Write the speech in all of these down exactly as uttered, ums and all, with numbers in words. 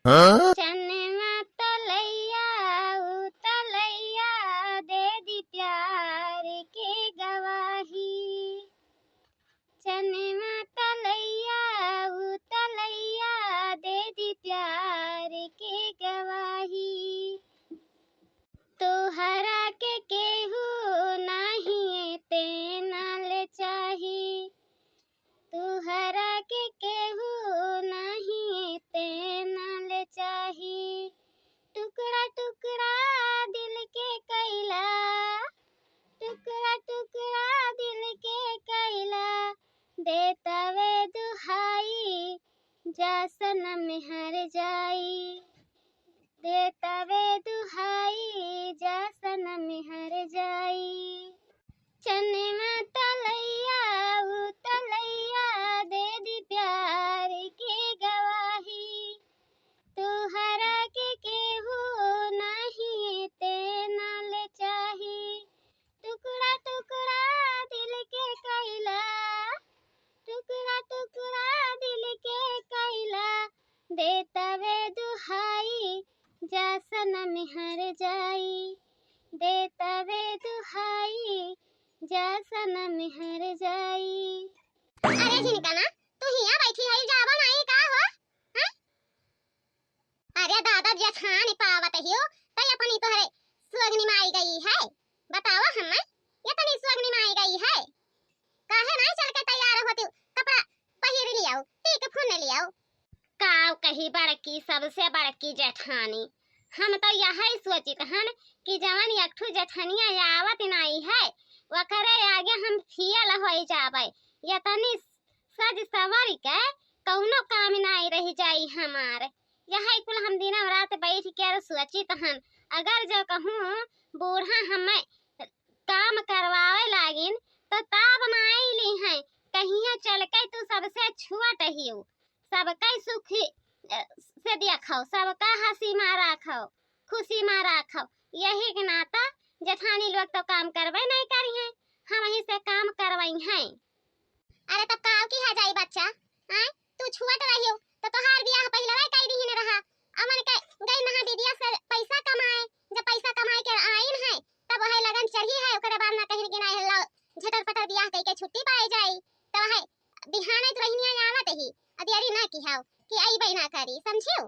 हाँ? चनवा तलैया उ तलैया दे दी प्यार के गवाही। चनवा तलैया उ तलैया दे दी प्यार के गवाही। तोहरा के केहू नाही तेना ले चाही। तोहरा के केहू नाही तेना ले चाही। टुकड़ा टुकड़ा दिल के कैला, टुकड़ा टुकड़ा दिल के कैला, देतावे दुहाई जा सनम हर जाई। देतावे दुहाई जा सनम हर जाई। चनवा तलैया उ तलैया दे दी प्यार के गवाही। तोहरा के केहू नाही तेना ले चाही। टुकड़ा टुकड़ा दिल के कैला, टुकड़ा टुकड़ा दिल के कैला, देतावे दुहाई जा सनम हर जाई। देतावे दुहाई जा सनम हर जाई। अरे झिनकना, तू हियाँ बैठी है, जाबो नाई का हो? हैं? अरे दादा, जेठानी पावत हियो, तै अपनी तोहरे सुअगनी माई गई है। बतावा हमें, ये तनी सुअगनी माई गई है। काहे नाई चल के तैयार होती, कपड़ा पहिर लियाओ, टीक फुन लियाओ। काव कही बड़की, सबसे बड़की जेठानी, हम तो यही सोचित हन कि जवन एक ठो जेठनिया आवत नाई है, वकरे आगे हम फेल होई जाबे। ये तनी सज सवर के कौनो काम नाई रह जाई हमार। यही कुल हम दिनम रात बैठ के सोचित हन, अगर जो कहूँ बूढ़ा हमें काम करवावे लागिन, तो ताब नाई ली हैं, कहिया चल के तू सबसे छुअट हियो, सबके सुखी, अ, से देखो, सबका हँसी मा राखो, खुशी मा राखो। यही के नाता जेठानी लोग तो काम करबे नहीं करी हैं, हम ही से काम करवाई हैं। अरे तब का किहा जाई बच्चा, आय? तू छुअट रहियो तो तोहार बियाह पहिलवा कई दिहिन रहा। अमन के गई नहा दीदिया से पैसा कमाए, जब पैसा कमाए के आइन है तब वह लगन चढ़ी है, ओकरे बाद ना कहीं गिनाए लो झटर पटर बियाह कई के छुट्टी पाए जाई। तो वह बिहाने तो रहनिया आवत ही, अदियरी ना किहाओ कि अइबे ना करी, समझियो?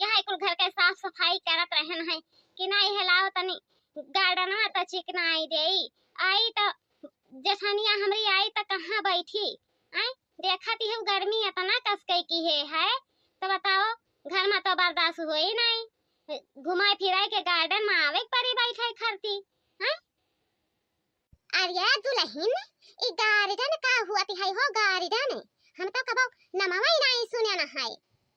यह कुल घर के साफ सफाई करत रहन है कि नाई हेलाओ तनी गार्डनवा त चिकनाई देई। आई त जेठनिया हमरी आई त कहाँ बैठी? आई देखत ही गर्मी इतना कस के की है, है त बताओ, घर में तो बर्दाश्त होई नहीं, घुमाए फिराए के गार्डन में आवे के परी बैठे खरती। हैं? अरे दुलहिन, ई गार्डन का हुआ तिहाई हो गार्डन? हम तो कबो नमवा ही नहीं सुने न है।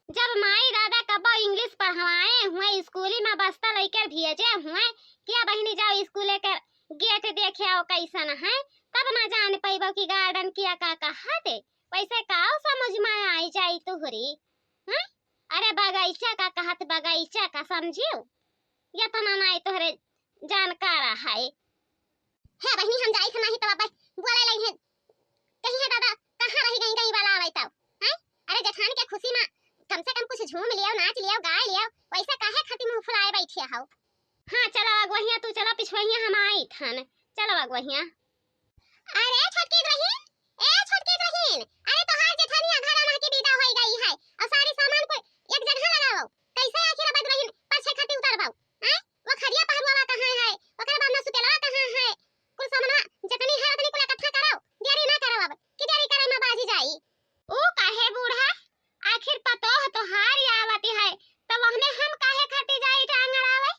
जब माई दादा कबो इंग्लिश पढ़वाए हुए, स्कूली में बस्ता लेकर भेजे हुए, क्या बहिनी जाओ स्कूले के गेट देखे आओ कैसन है, तब ना जान पैबो कि गार्डन क्या का कहत है। वैसे काव समझ में आई जाई तुहरी? हैं? अरे बगैचा का कहत, बगैचा का समझियो, यतना नाई तोहरे जानकार है। हे बहिनी, हम जाई थे नहीं तो अब बोले लगी है, कहीं है दादा कहाँ रही गई, गई वाला आवे तब, हैं? अरे जेठान के खुशी में कम से कम कुछ झूम लियो, नाच लियो, गाय लियो, वैसे काहे खातिर मुँह फुलाए बैठे हो? हाँ चलो अगुवहिया, तू चलो पिछुवहिया, हम आई थन, चलो अगुवहिया। अरे छोटकी दुलहिन, ए छोटकी दुलहिन, अरे तोहार जेठानिया घर आना के विदा होई गई है और सारी सामान को एक जगह लगाओ, कैसे आखिर अब दुलहिन पाछे खातिर उतरबाऊ? हैं? वो खरिया पहरुआ कहाँ है? ओकर बाद में सुतेलवा कहाँ है? कुल सामनवा जितनी है उतनी कुल इकट्ठा करो, देरी ना करो अब, कि देरी करे में बाजी जाई। ओ काहे बूढ़ा, आखिर पतोह तोहार आवती है, तो वहने हम काहे खातिर जाई टांगर आवे?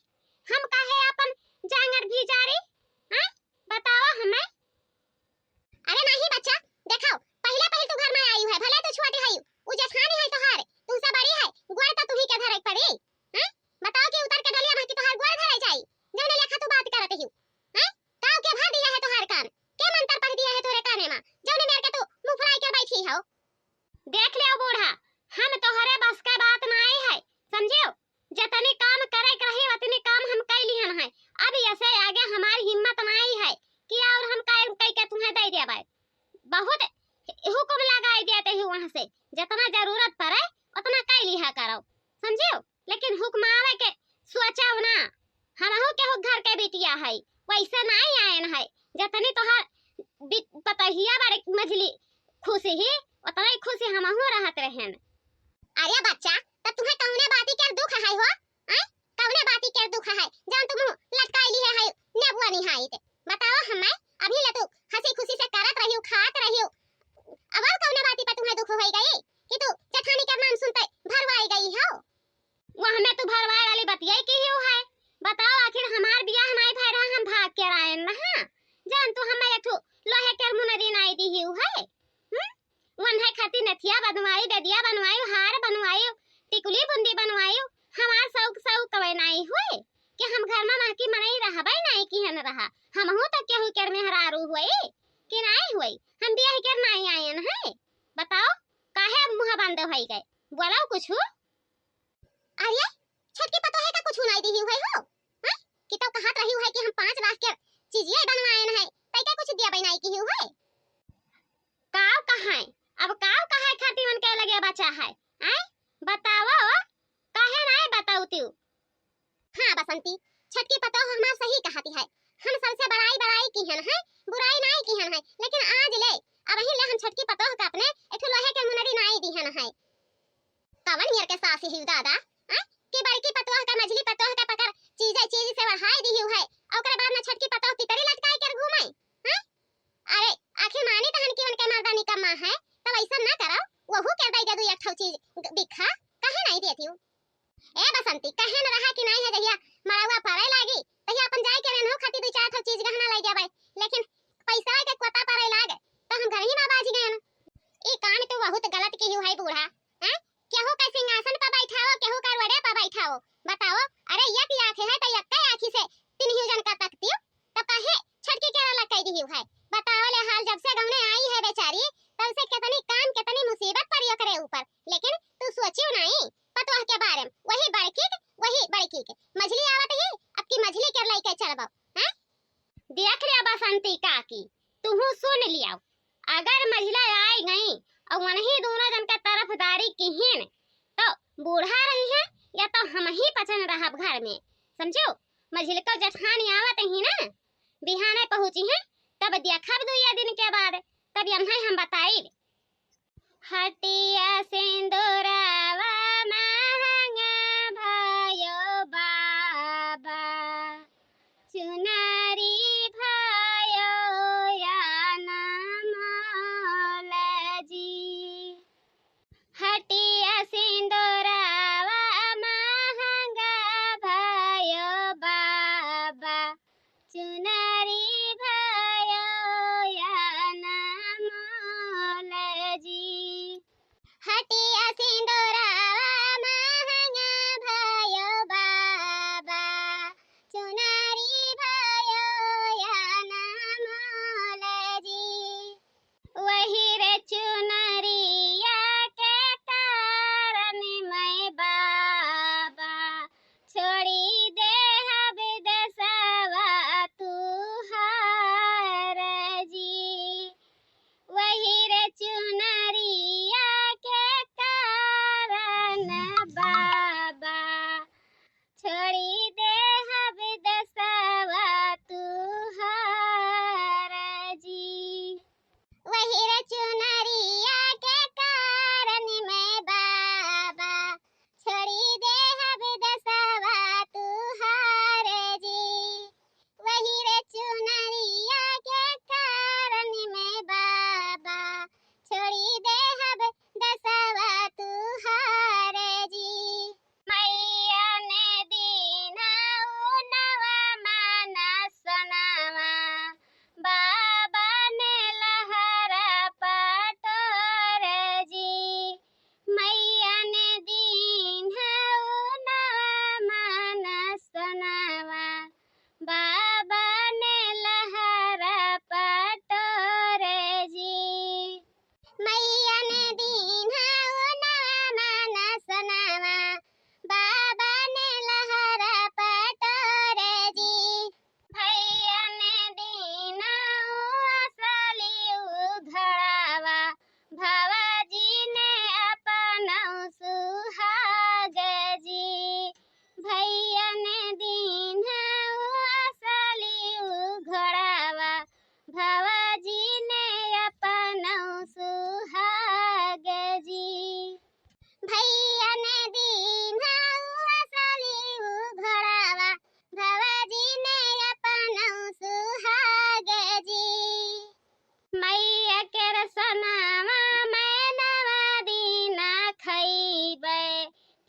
हम काहे अपन जांगर भी जारी? हाँ, बतावा हमें। अरे नहीं बच्चा, देखो, पहिले पहिले तू हमहू केहू घर के बिटिया है, वैसे नाई आयन है। जतनी तोहार बि-, पतोहिया बड़े मझली खुश ही, उतने खुश हमहू रहत रहेन। अरे बच्चा, त तुम्हें कौने बाती के दुख है हो? आय? कौने बाती के दुख है, जौन तू मुँह लटकाई लिहे है नेबुआ निहाइत? बताओ हमें, अभी ले तू हँसी खुशी से करत रहियो, खात रहियो, अब और कौने बाती पे तुम्हें दुख होई गई कि तू जेठानी के नाम सुनते भरवाई गई हो? वो हमें तू भरवाए वाली बतियाई की ही है। बताओ, आखिर हमार बियाह नाई भय रहा, हम भाग के आयन रहा, जौन तू हमें एक ठो लोहे के मुनरी नाई दी ही है? हम्म? वन्हे खातिर नथिया बनवाई, बेदिया बनवाई, हार बनवाई, टिकुली बुंदी बनवाई, हमार शौक शौक कवे नाई हुए कि हम घर में महकी मनई रहबे नाई किहन रहा। हमहू तो केहू के मेहरारू हुए कि नाई हुए, हम बियाह के नाई आयन है। बताओ, काहे मुँह बंद होई गए? बोलो कुछ। अरे, छोटकी पतोहे का कुछ नाई दी हुए हो? हैं? कि तो कहत रही है कि हम पाँच लाख के चीजिए बनवायन है, तै का कुछ दिया बनाई की हुए? काव कहाँ? अब काव कहाँ खातिर उनके लगे बचा है? आय? बताओ, काहे नाई बताऊ तू? हाँ बसंती, छोटकी पतोह हमार सही कहती है। हम सबसे बड़ाई बड़ाई किहन है, बुराई नाई किहन है, लेकिन आज ले, अबहीं ले हम छोटकी पतोह का अपने एक ठो लोहे के मुनरी नाई दिहन है। कवन मेर के सास ही दादा, हैं? कि बड़की पतोह का, मझली पतोह का पकड़ चीजे चीज से बढ़ाई दी है, और ओकरे बाद में छोटकी पतोह की तरी लटकाई कर घूमे, हैं? अरे, आखिर मानी तहन कि उनके मर्दा निकम्मा है, तब ऐसा ना करो, वहू के दे दे दू एक ठो चीज ग-, बिखा, काहे नाई देती हूँ? ए बसंती, कहे न रहा कि नाई है, जहिया मड़वा परे लागी, तहिया अपन जाए के रेनहू खाती दू चार ठो चीज गहना ले जाबे, लेकिन पैसा के कोता परे लागे, तो हम घर ही में बाज गए न। ई काम तो बहुत गलत की है बूढ़ा, हैं? केहू का सिंहासन पर बैठाओ, केहू का रोड़े पर बैठाओ, बताओ, अरे एक आँख है तो एक आँखी से तीन ही जन का तकती हो, तो काहे छोटकी के अलग कह दी है? बताओ ले हाल, जब से गौने आई है बेचारी, तब से कितनी काम, कितनी मुसीबत पड़ी ओकरे ऊपर, लेकिन तू सोचियो नहीं पतोह के बारे में। वही बड़की के, वही बड़की के, मझली आवत ही, अब की मझली के लइके चलबो, हैं? देख ले बसंती काकी, तुहू सुन लियाओ, अगर मझिला आए गई और वनही दोनों जन का तरफदारी किहिन, तो बूढ़ा रही है या तो हम ही पचन रहब घर में, समझो? मझिलको जेठानी आवत ही ना, बिहाने पहुँची है, तब देखब दुइया दिन के बाद, तब यम्हे हम बताइब। हटिया सिंदूरावा महंगा भयो बाबा, चुनरी भयो अनमोल जी। हटिया सिंदूरावा महंगा भयो बाबा, चुनरी भयो अनमोल जी। हटिया सिंदूर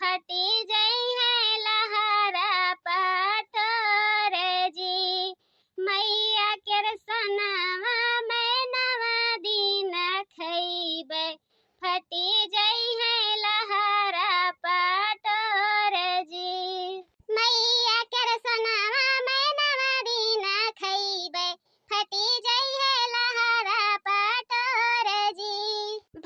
फटी जइहैं लहरा पटोर जी। मइया केर सनवा मैं नवा दिन खइबै, फटी जइहैं लहरा पटोर जी। मइया केर सनवा मैं नवा दिन खइबै, फटी जइहैं लहरा पटोर जी।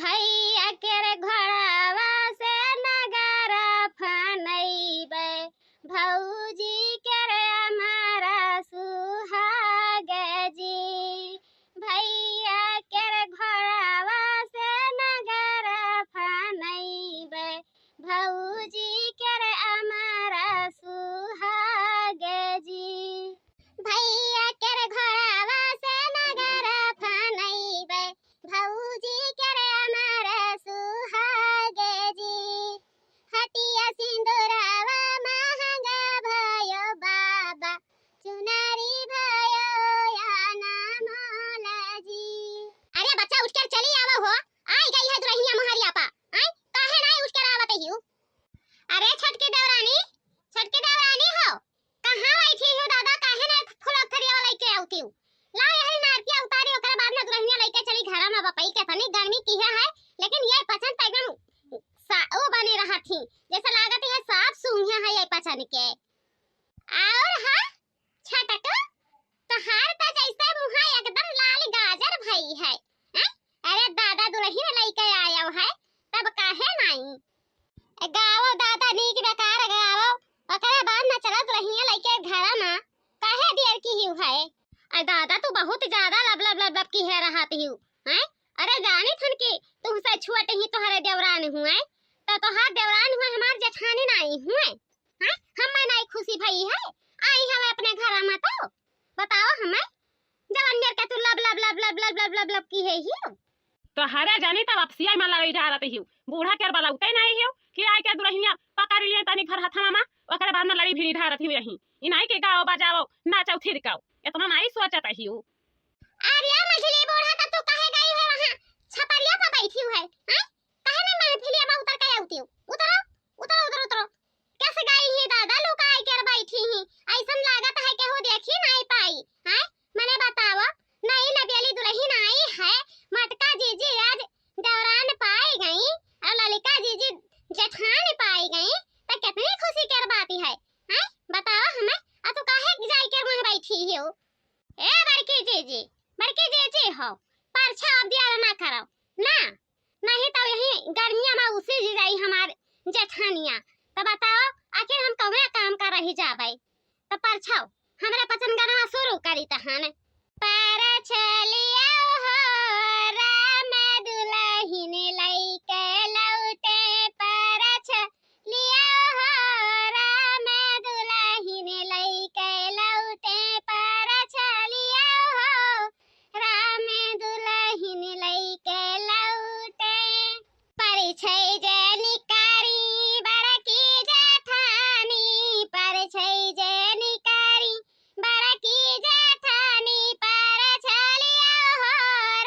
भइया केर घोड़वा से नगरा फनइबै, भौजी केर अमरा सुहाग जी। भइया केर घोड़वा से नगरा फनइबै, भौजी केर अमरा सुहाग जी। भइया केर घोड़वा से नगरा फनइबै, भौजी केर अमरा सुहाग जी। हटिया सिंदूरवा महंगा भयो बाबा, चुनरी भयो अनमोल जी। अरे बच्चा, उठ कर चली आवा हो, आई गई है दुलहिनिया मोहरिया पा। आई, काहे नाई उठ कर आवत हिउ? अरे छोटकी देवरानी, छोटकी देवरानी हो, कहाँ बैठी हिउ दादा, काहे ना फुलौथरिया लइके आवतिउ? ला यही नारतिया उतारी, ओकरे बाद में दुलहिनिया लइके चली घरा में। बपई केतनी गर्मी किहे है, लेकिन ये पचन त एकदम सा-, वो बनी रहत ही, जैसे लागत है सांप सूंघे है ये पचन के। और हाँ, छटक, तोहार त जैसे मुहा एकदम लाल गाजर भई है, हैं? अरे दादा, दुलहिन लइके आयो है, तब काहे नाई? ए, गावो दादा, नीक बेकार गावो, ओकरे बाद में चलो दुलहिन लइके घरा में, काहे देर किहिउ है? अरे दादा, तू बहुत ज्यादा लब लब लब लब किहे रहत हिउ, हैं? अरे जानी थन कि तुहसे छोट ही तोहरे देवरान हुए, त तोहार देवरान हुए, हमार जेठानी नाई हुए, हैं? हमें नाई खुशी भई है, आई हवे अपने घरा में तो बताओ हमें, जवन मेर के तू लब लब लब लब लब लब लब किहे हिउ। तोहरे जानी तब अपसिया में लड़ई ढारत हिउ, बूढ़ा के बलौते नाई हिउ कि आई के दुलहिनिया पकड़ लिए तनी भर हथवा में, ओकरे बाद में लड़ी भिड़ी ढारत हिउ यहीं। ई नाई के गाओ बजाओ, नाचो थिरकाओ, इतना नाई सोचत हिउ। अरे मझली बूढ़ा, त तू काहे गई है वहाँ छपरिया पर बैठी है, हैं? काहे ना महफिलिया में उतर के आवतिउ? उतरो, उतरो, उतरो, उतरो। कैसे गई ही दादा, लुकाई कर बैठी ही? ऐसन लागत है केहू देखी नाई पाई, हैं? मने बताओ, नई नबेली दुलहिन आई है, मटका जीजी आज देवरान पाई गई और ललिका जीजी जेठान पाई गई, त कितनी खुशी कर बात है, हैं? बताओ हमें, आ तू काहे जाई के वहाँ बैठी हिउ? ए बड़की जीजी, बड़की जीजी हो, परछा अब दिया ना करो ना, नहीं तो यही गर्मिया में उसी जी जाई हमार जेठानिया। तो बताओ, आखिर हम कौना काम का रही जाबै? तो परछाओ, हमरे पचन गनवा शुरू करी तहन। परछलिया हो राम दुलहिन लइके लौटे, परछ लिया हो राम दुलहिन लइके लौटे, परछलिया हो राम दुलहिन लइके लौटे। परिछै जनि करी बड़की जेठानी, परिछै जनि करी बड़की जेठानी, परछलिया हो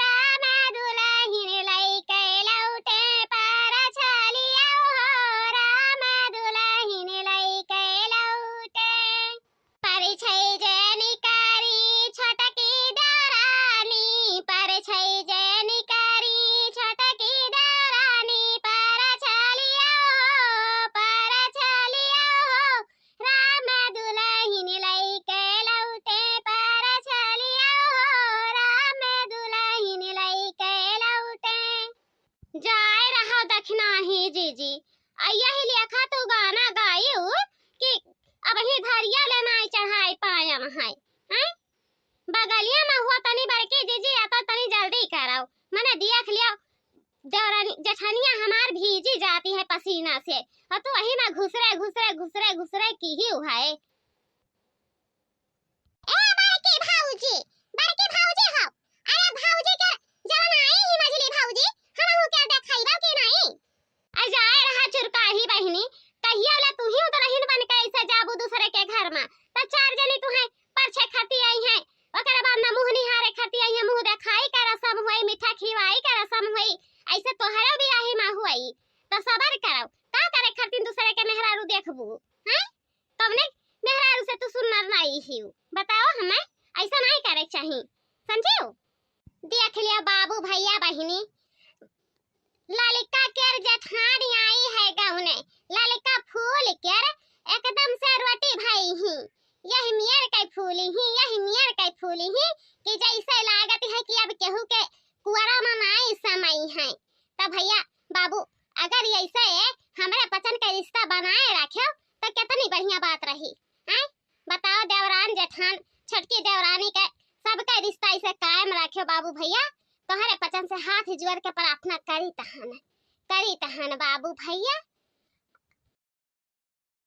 राम दुलहिन लइके लौटे, परछलिया हो राम दुलहिन लइके लौटे। परिछै जनि करी छोटकी देवरानी, परिछै जनि करी छोटकी देवरानी, परछलिया हो, परछलिया हो, राम दुलहिन लइके लौटे, परछलिया हो, राम दुलहिन लइके लौटे। जाए रहा दखिनाही जीजी, आ यही लेखा तू गाना गायू कि अबहीं धरिया ले नाई चढ़ाई पायम है, हैं? बगलिया में हुआ तनी बड़की जीजी, आ तो तनी जल्दी करो, मने देख लियो, देवरानी, जेठनिया हमार भीजी जाती है पसीना से, और तू वही में घुसरे, घुसरे, घुसरे, घुसरे किहिउ है। ए बड़की भौजी, बड़की भौजी हो, अरे भौजी के जवन आई ही मझली भौजी, हमहू के देखइबा कि नहीं? आ जाए रहा चुरकाही बहिनी, कहिया ले तू ही दुलहिन बन के ऐसे जाबू दूसरे के घर में, त चार जनी तुहे परछे खाती आई हैं, ओकरे बाद में मुँह निहारे खाती आई हैं, मुँह देखाई के रसम होई, मीठा खिवाई के रसम होई, ऐसे तोहरे बियाही में होई, त सबर करो, का करे खातिर दूसरे के देखबू, हैं? कौने मेहरारू से तू सुनर नाई हिउ? बताओ हमें, ऐसा नाई करे चाही, समझियो? देख लिया बाबू, भैया, बहिनी, ललिका केर जेठानी आई है गौने, ललिका फूल केर एकदम से रोटी भई ही, यही मियर के फूली ही, यही मियर के फूली ही कि जैसे लागत है कि अब केहू के कुआरा में नाई समाई है। तो भैया बाबू, अगर ऐसे हमरे पचन के रिश्ता बनाए रख्यो तो कितनी बढ़िया बात रही, हैं? बताओ देवरान जेठान, छोटकी देवरानी के, सबके रिश्ता ऐसे कायम रख्यो बाबू भैया। तोहरे पचन से हाथ जोड़ के प्रार्थना करी तहन, करी तहन बाबू भैया।